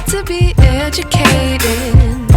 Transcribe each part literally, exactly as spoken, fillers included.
To be educated,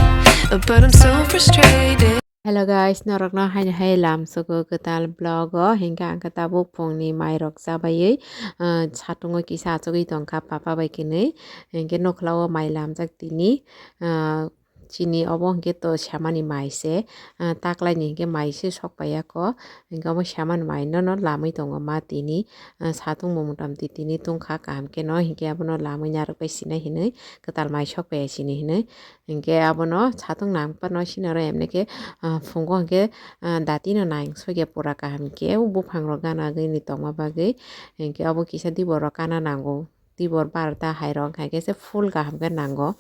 but I'm so frustrated. Hello guys, norokno haino hai lamsogo kwtal vlog o, hinkhe ang khe tabuk phungni mairok chabaiwi, ah, satungo kisa achugwi tongkha papa bai kwnwi, hinkhe nokhlao mai lamjak tini, ah, chini obo hinkhe to samani mai se, ah, taklaini hinkhe mai se sok paiyakho, hinkhe omo samani mai nono lamwi tongo ma tini, ah, satung bo motamti tini tungkha kaham kheno, hinkhe abono lamwi narwk bai sinai hinwi kwtal mai sok paiya sini hinwi. Hinkhe abono satung nang phano sinaro emnekhe, ah, phungo hinkhe, ah, datino nang sokya pura kaham khe o buphangrok gana gini tongma bagwi. Hinkhe obo kisa diborok kana nango, dibor barota hairok hinkhe se full kaham khe nango.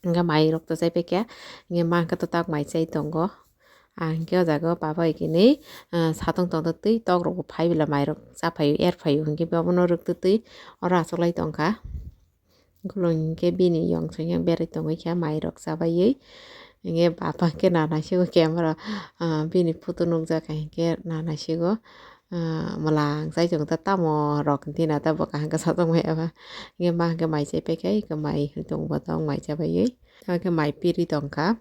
Hinkhe mairok to chaipaikha, hinkhe ma hinkhe to tak mai chai tongo. Ang hinkhe o jaga o papa bai kwnwi, ah, satung tongtwtwi tokrokbo phai bwla mairok chaphaio, erphaio hinkhe bobono rwktwtwi oro achuklai tongkha. Ukulung hinkhe bini yong song yang berai tongwi kha mairok chabaiwi. Hinkhe bapa hinkhe nanaisigo camera, ah, bini photo nukjak hinkhe nanaisigo, ah, mwlang chai chwng ta tamo rok hinti na ta bo kaham khe satung maya ba. Hinkhe ma hinkhe mai chai paikha, hinkhe mai tongbo tong mai chabaiwi. Hinkhe mai piri tongkha.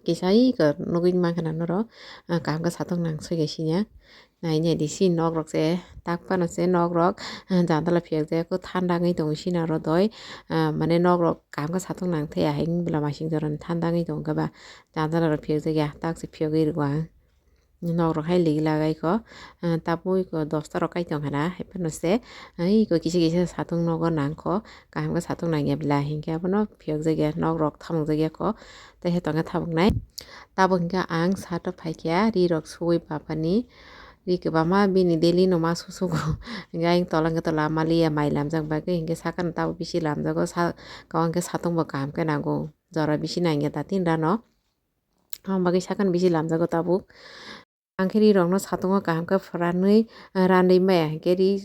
Kisa iko nugui mankha na norok, ah, kaham khe satung nang soi kaisa ya. Nai nai di si nok rok se tak phano se nok rok, ah, jandala phiyok jak o thanda wngwi tongo sini aro doi, ah, mane nok rok kaham khe satung nang thaya hai wng bwla masing jora ni thanda wngwi tongo khe ba jandala rok phiyok jak ya tak se phiyogwi rwkha ang. Nok rok hai ligi lagai kho, ah, tabuk iko dosta rok kai tong kha na hai phano se, ah, iko kisa kisa satung nogo nang kho kaham khe satung nang ya bwla hinkhe abono phiyok jak ya nok rok thamuk jak ya kho. Tei hai tongkhe thabuknai. Tabuk hinkhe ang sato phaikha ri rok suwi papani. Ri kwbangma bini daily no ma susugo. Hinkhe ayang tola hinkhe tola maliya mai lamjak bagwi hinkhe sakano tabuk bisi lamjago. Sa-, kabo hinkhe satung bo kaham khe nango. Jora bisi nangya da tin rano. Aboni bagwi sakano bisi lamjago tabuk. Ang khe ri rokno satungo kaham khe phwranwi, ah, ranwi maya hinkhe ri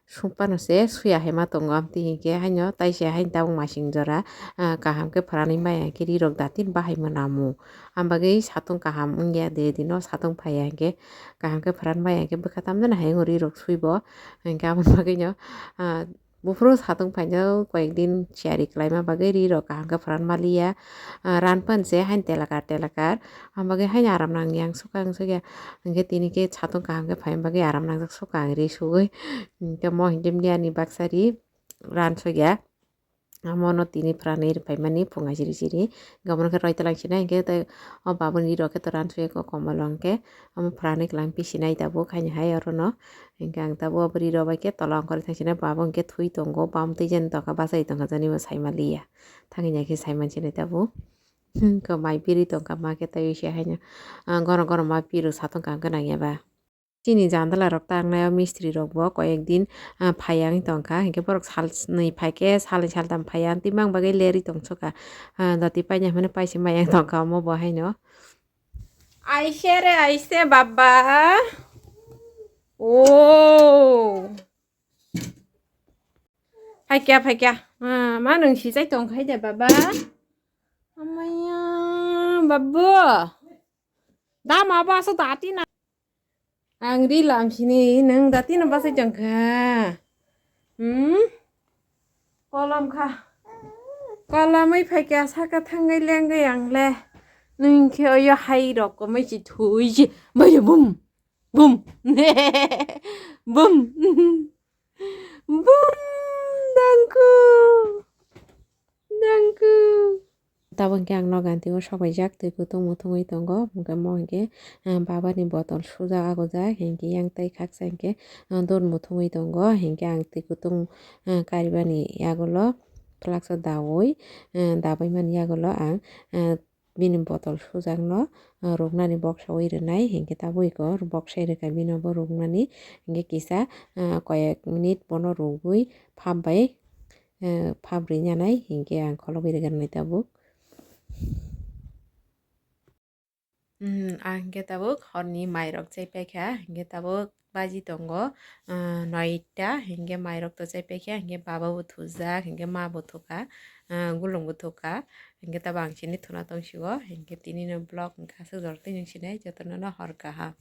suk phano se suya hai ma tongo. Amtwi hinkhe haino taisa haino tabuk masing jora, ah, kaham khe phwranwi maya hinkhe ri rok datin bahai mwnamo. Am bagwi satung kaham wngya de dino satung phaiya hinkhe kaham khe phwran maya hinkhe bwkha tamjani hai ri rok suibo. Hinkhe aboni bagwino, ah, Buphuru satung phaino koyek din siyari kwlaima bagwi ri rok kaham khe phwran maliya. Ah, ran phan se hain telakar telakar. Am bagwi hain aram nang yang sukha ang sukya. Hinkhe tini khe satung kaham khe phaima bagwi aram nangjak sukha ang ri sugwi. Hinkhe mo hinkhe miyani baksa ri ran sukya. Amo no tini phwranwi rwphaimani phung aisiri siri. Hinkhe omono khe roi twlang sinai hinkhe tei o babuni ri rok khe to ran sukya kok komolo hinkhe. Omo phwranwi kwlang pisinai tabuk haini hai orono. Hinkhe ang tabuk abo ri rok bai khe tola ongkhorwi thang sinai bo abo hinkhe thwi tongo, bam twi jani tongkha bachai tongkha jani bo saimaliya. Thangwi naikhe saiman sinai tabuk. Hmm, ko mai piri tongkha ma khe taiwi se haino. Ah, gono gono ma piro satung kaham khe nangya ba. Chini jandala rok tangnai o mistri rok bo koyek din, ah, phaiya wng tongkha. Hinkhe borok sal snwi phaikhe salni saltam phaiya. Tei mang bagwi lerwi tongsoka. Ah, dati paina hwnwi paisa maya wng tongkha omo bo haino. Aise re, aise, baba. Oh. Phaikya, phaikya. Ah, ma nung si chai tong khai de, baba. Amaya, babu. Dama ba so dati na. Ang ri lam sini, nung dati na ba sai tong kha. Hmm? Kolom kha. Kolomwi phaikya saka thangwi lengwi ang le. Nwng khe oyo hai rok komwi si thui si. Bai bum. Bum. Bum. Bum. Dangku. Dangku. Tabuk hinkhe ang nogo ganti o sok paijak twi kutung muthungwi tongo. Hinkhe mo hinkhe, ah, babani botol sujak agujak. Hinkhe yang tei khaksa hinkhe, ah, dor muthungwi tongo. Hinkhe ang twi kutung, ah, karibani yagulo flask o daui, ah, dabaimani yagulo ang, ah, bini botol sujakno, ah, ruknani boksaui rwnai. Hinkhe tabuk iko boksai rwkha bino bo ruknani. Hinkhe kisa, ah, koyek minute bono rugwi phap bai, eh, phap rinani hinkhe ang kholobwi rwgwrnai tabuk. Hmm, ang hinkhe tabuk horni mairok chaipaikha, hinkhe tabuk baji tongo, ah, noita, hinkhe mairok to chaipaikha, hinkhe baba bo thujak, hinkhe ma bo thukha, ah, gulung bo thukha, hinkhe tabuk ang chini thuna tongsigo, hinkhe tinino vlog hinkhe aswk jorotwi nung sinai jotono no hor kaham.